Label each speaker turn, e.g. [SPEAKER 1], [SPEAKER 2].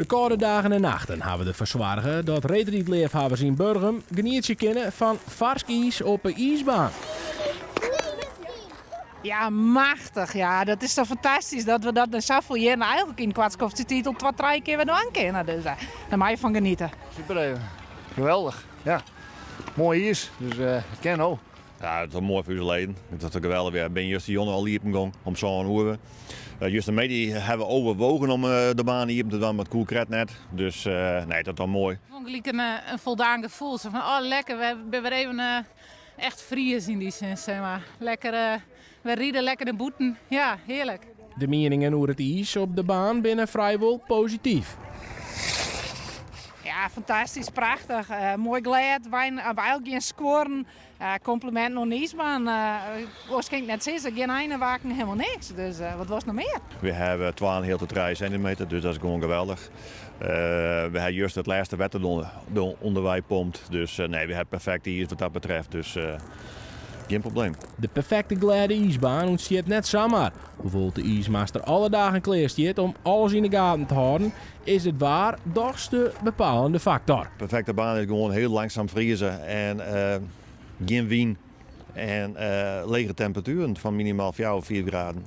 [SPEAKER 1] De kâlde dagen en nachten hawwe derfoar soarge dat reedrydleafhawwers yn Burgum genietsje kinne fan farsk iis op 'e iisbaan.
[SPEAKER 2] Ja, machtich. Ja, dat is toch fantastysk dat we dat nei safolle jierren eigenlik yn in koart skoftsje tiid al twa, trije kear wer dwaan kinne. Dus eh, dêr meie je fan geniete.
[SPEAKER 3] Super even. Geweldich. Ja. Moai iis, dus uh, it kin no.
[SPEAKER 4] Ja, it is moai foar ús leden. It is geweldich. Wy binne justerjûn al iepen gong om sân oere. Uh, justermiddei hawwe we overwogen om uh, de baan iepen te dwaan, mar it koe krekt net. Dus uh, nee, dat is moai.
[SPEAKER 5] Gelyk in, in foldaan gefoel. Sa fan, oh lekker, we binne wer even echt Fries yn dy sin, sis mar. Lekker, we ride lekker de bûten. Ja, hearlik.
[SPEAKER 1] De mieningen oer it iis op de baan binne frijwol posityf.
[SPEAKER 2] Ja, fantastysk, prachtich. Uh, moai glêd, wy eigentlik gjin skuorren. Uh, kompliminten oan de iisbaan. Uh, oars kin ik net sizze, gjin einewaken, helemaal niks. Dus uh, wat wolst noch mear?
[SPEAKER 4] We hawwe 2,5 tot 3 sintimeter, dus dat is gewoan geweldich. Uh, we hawwe juster it lêste wetter ûnderwei pompt, dus uh, nee, we hawwe perfekt iis wat dat betreft. Dus uh, gjin probleem.
[SPEAKER 1] De perfekte glêde iisbaan ûntstiet net samar. Hoewol't de iismaster alle dagen klear stiet om alles yn de gaten te hâlden, is it waar dochs de bepalende faktor.
[SPEAKER 4] Perfekte baan is gewoan hiel langsum frieze en uh, gjin wyn en uh, lege temperatueren fan minimaal 4 of 5 graden.